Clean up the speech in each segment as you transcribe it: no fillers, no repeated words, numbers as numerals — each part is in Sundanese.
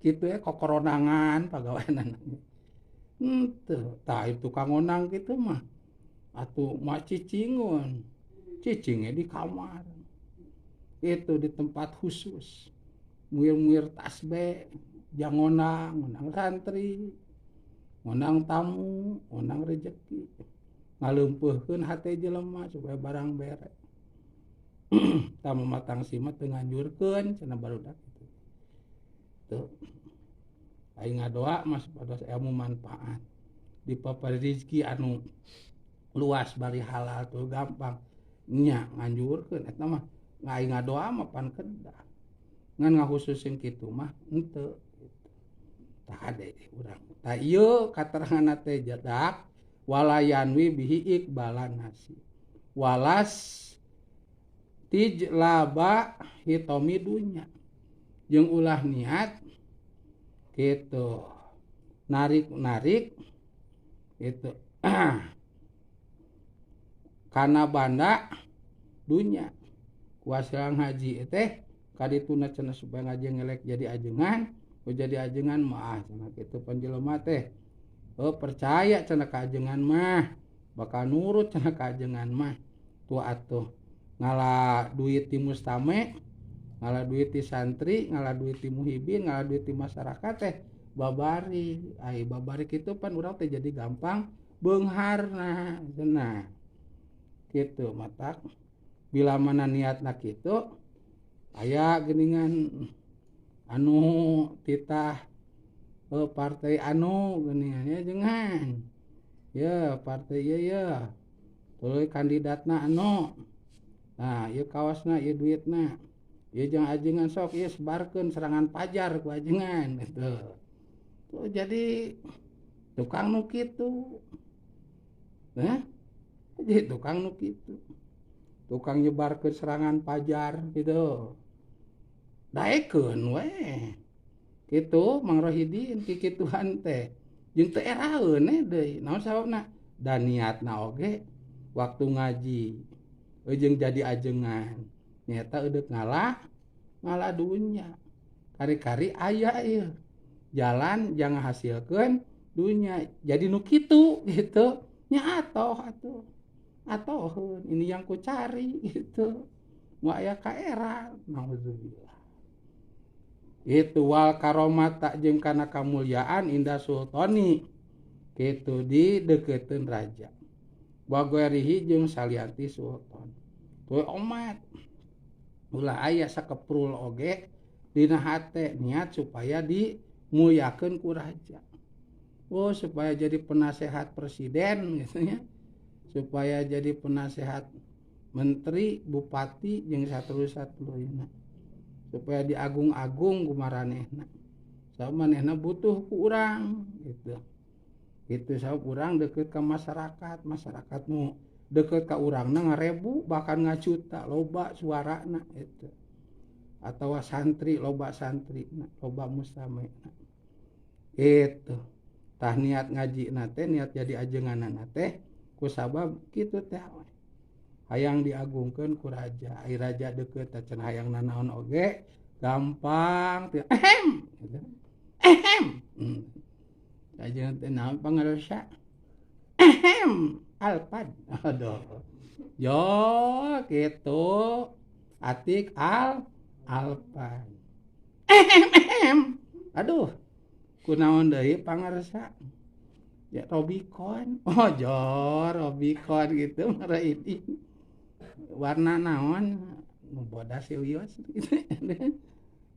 Kitu ya kokoronangan pagaweanana. Henteu, tah tukang ngondang kitu mah. Atuh mah cicingun. Cicingnya di kamar. Itu di tempat khusus. Muir-muir tasbih, jang ngondang, ngondang santri, ngondang tamu, ngondang rejeki. Ngaleumpeuhkeun hate jelema supaya barang bere. Tah mamatang sima teu nganjurkeun cenah barudak kitu. Tuh. Aing ngadoa mah supados ilmu manfaat. Dipapari rezeki anu luas bari halal tuh gampang. Nya nganjurkeun eta mah aing ngadoa mah pan kedah. Ngan ngahususin kitu mah henteu gitu. Tah hade urang. Tah ieu kateranganna teh jedak walayanwi bihi iqbalan nasi. Walas tijlaba hitomi dunya. Jeung ulah niat gitu. Narik-narik gitu. Kana banda dunya. Kuasa ngaji teh kadituna cenah supaya ngaji ngelek jadi ajengan, jadi ajengan mah cenah kitu panjelema teh. Oh percaya cenah ka ajengan mah, bakal nurut cenah ka ajengan mah. Tuh atuh ngala duit ti mustame, ngala duit ti santri, ngala duit ti muhibin, ngala duit ti masyarakat teh babari. Ai babari kitu pan urang teh jadi gampang beungharna cenah. Kitu matak bila mana niatna kitu aya geuningan anu titah partai anu geuningan ya jengan. Ya partai ieu ya. Tuluy kandidatna anu. Nah, ieu kawasna, ieu duitna. Ieu jeung ajengan sok ieu sebarkeun serangan pajar ku ajengan gitu. Tuh jadi tukang nu kitu. Hah? Jadi tukang nu kitu. Tukang nyebarkeun serangan pajar gitu. Daekeun we. Kitu Mang Rohidin kikituan teh. Jeung teu eraeun deui. Naon sababna? Da niatna oge waktu ngaji jeung jadi ajengan. Nyata eudeuk ngalah dunya. Kari-kari aya ieu. Jalan jangan hasilkeun dunya. Jadi nu kitu gitu. Nya atoh atuh. Atoheun ini yang ku cari gitu. Mau aya ka era naudzubillah. Itu wal karomata jeung kana kamulyaan indah sultani kitu di deukeuteun raja. Wa ghairihi jeung salianti sultan. Tuh omat ulah aya sakeprul oge dina hate niat supaya dimulyakeun ku raja. Oh supaya jadi penasehat presiden gitu nya. Supaya jadi penasehat menteri, bupati jeung saterus-saterusna. Supaya diagung-agung ku maranehna. Sabab manehna butuh ku urang gitu. Gitu sabab urang deukeut ka masyarakat, masyarakat nu deukeut ka urangna ngarebu bahkan ngajuta loba suarana gitu. Atawa santri loba santrina, loba mustamena. Gitu. Tah niat ngajina teh, niat jadi ajenganana teh ku sabab kitu teh. Hayang diagungkeun ku raja, ai raja deukeut teh cenah hayang nanaon oge gampang teh. Ehem gitu. Ehem. Ajengan teh naon pangarsa? Ehem, Alphard. Aduh. Yo kitu. Atik Alphard. Ehem ehem. Aduh. Kunaon deui pangarsa? Ya Robicon. Oh jor Robicon gitu marah ini. Warna naon nu bodas wios gitu.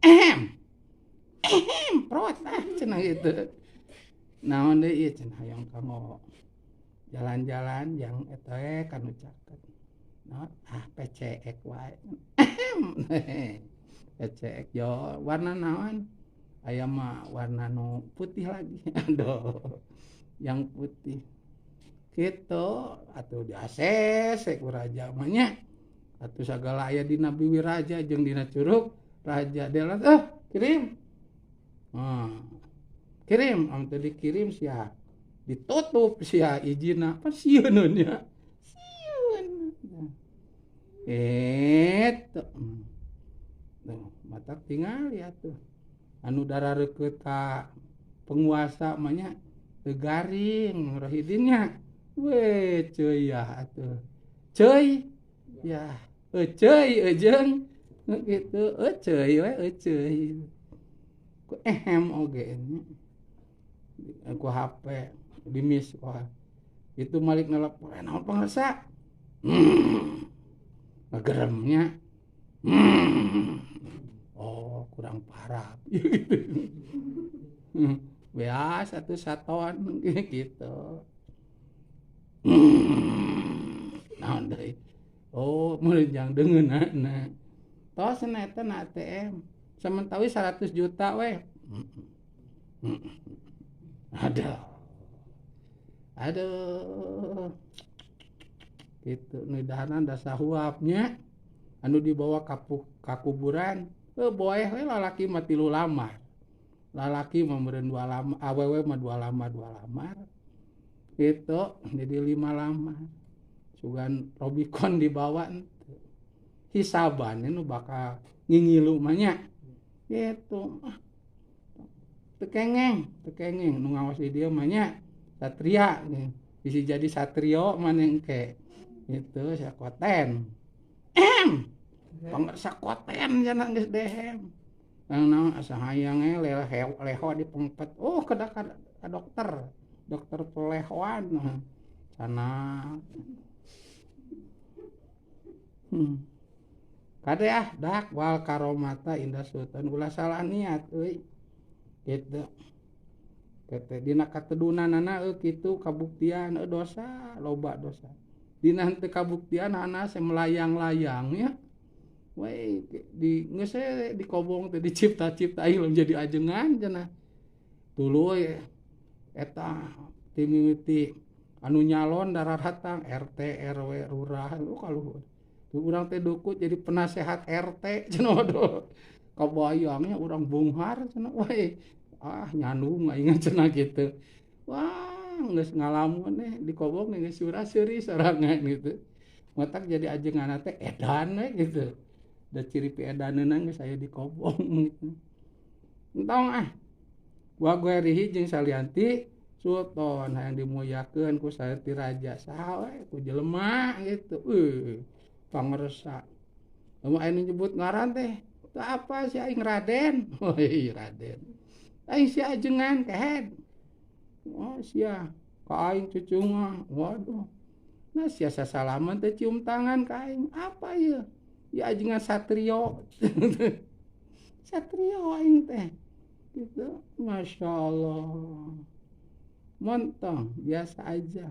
Ehem. Ehem prot ah cenah gitu. Naon deui ieu cenah hayang kanggo jalan-jalan yang eta we kanu caket. Naon ah PCX wae. Ehem. PCX yo warna naon? Aya mah warna nu putih lagi. Aduh. Yang putih. Gitu atuh di ACC ku raja mah nya. Atuh sagala aya dina biwi raja jeung dina curug raja delas kirim. Kirim am teu dikirim sia. Ditutup sia ijina pan sieun nya. Sieun. Eta. Tuh, matak tingali atuh. Anu darareukeut ka penguasa mah nya teu garing Rohidin nya. We ceuy ya atuh. Ceuy ya, euceuy eujeung kitu, euceuy we euceuy. Ku ehem oge nya. Ku HP dimis wah. Itu malik nelpon, naon pangersa? Ngageremnya. Oh, kurang parah gitu. Beas atuh saton gitu. Naon deui? Oh, meureun deungeunna. Tos cenah eta na ATM. Samentawi 100 juta weh. Aduh. Aduh. Gitu nu daharan da sahuapnya anu dibawa ka kuburan. Boeh we lalaki mah 3 lamar. Lalaki mah meureun 2 lamar, awewe mah 2 lamar, 2 lamar. Gitu, jadi 5 lamar. Sugan Robicon dibawa henteu. Hisaban nu bakal ngingilu mah nya. Gitu. Teu kengeng, teu kengeng nu ngawas di dieu mah nya satria bisa jadi satrio maneh engke. Gitu sia koten. Pangersa koten cenah geus dehem. Nang asa hayang ge leho dipengpet. Oh, kedah ka dokter. Dokter pelehoan sana. Kade ah dak wal karomata indah sultan ulah salah niat euy. Gitu. Teh dina katedunanana euy kitu kabuktian euy dosa, loba dosa. Dina henteu kabuktian hanas melayang-layang ya. Weh di geus di kobong teh dicipta-cipta aing jadi ajengan cenah. Tuluy eta timimiti anu nyalon dararatang RT RW lurah lu kaluhur. Tuh urang teh dukut jadi penasehat RT cenah waduh. Kabayangnya urang bunghar cenah we. Ah nyandung aing cenah kitu. Wah geus ngalamun eh di kobong geus surah-seuri sorangan gitu. Matak jadi ajengan teh edan we gitu. Da ciri piedaneuna geus aya di kobong gitu. Entong ah. Wa guerihi jeung salianti sultan hayang dimuliakeun ku saeuti raja saha we ku jelema gitu. Pangersa. Lamun aya nu nyebut ngaran teh, teu apa si aing Raden. Woi Raden. Aing si ajengan kehed. Oh sia ka aing cucungah. Waduh. Nah sia sasalaman teh cium tangan ka aing. Apa ieu? Ya ajengan satrio. Satrio aing teh. Gitu. Masya Allah. Montong biasa aja.